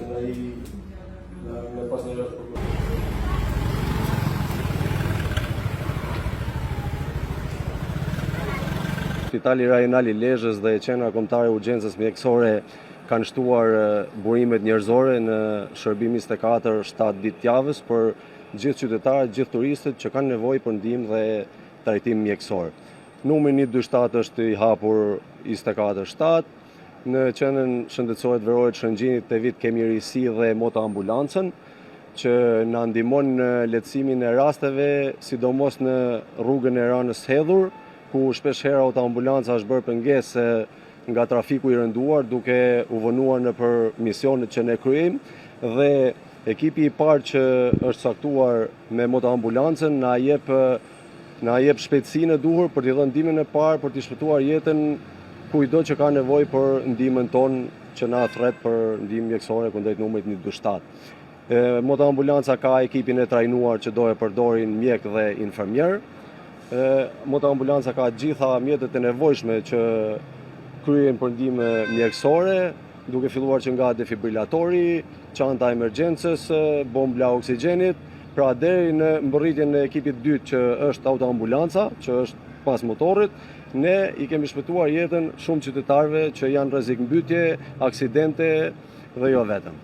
Se na i na me pas një rast për Spitali Rajonal i Lezhës dhe Qendra Kombëtare e Urgjencës Mjekësore kanë shtuar burimet njerëzore në shërbim 24 7 ditë javës për gjithë qytetarët, gjithë turistët që kanë nevojë për ndihmë dhe trajtim mjekësor. Numri 127 është i hapur 24/7. Në qendrën shëndetësore të Verore të Shëngjinit këtë vit kemi risi dhe motoambulancën që na ndihmon në lehtësimin e rasteve, sidomos në rrugën e Ranës Hedhur, ku shpesh herë autoambulanca është bërë pengesë nga trafiku i rënduar duke u vonuar nëpër misionet që ne kryejmë dhe ekipi i parë që është caktuar me motoambulancën na jep Na jep shpejtësinë e duhur për t'i dhënë ndihmën e parë, për t'i shpëtuar jetën kujtdo që ka nevojë për ndihmën tonë që na thërret për ndihmë mjekësore kundrejt numrit 127. Motoambulanca ka ekipin e trajnuar që do e përdorin mjek dhe infermier. Motoambulanca ka gjitha mjetet e nevojshme që kryejnë për ndihmë mjekësore, duke filluar që nga defibrilatori, çanta e emergjencës, bombla e oksigjenit, pra deri në mbërritjen e ekipit të dytë që është autoambulanca, që është pas motorit, ne i kemi shpëtuar jetën shumë qytetarëve që janë rrezik mbytje, aksidente dhe jo vetëm.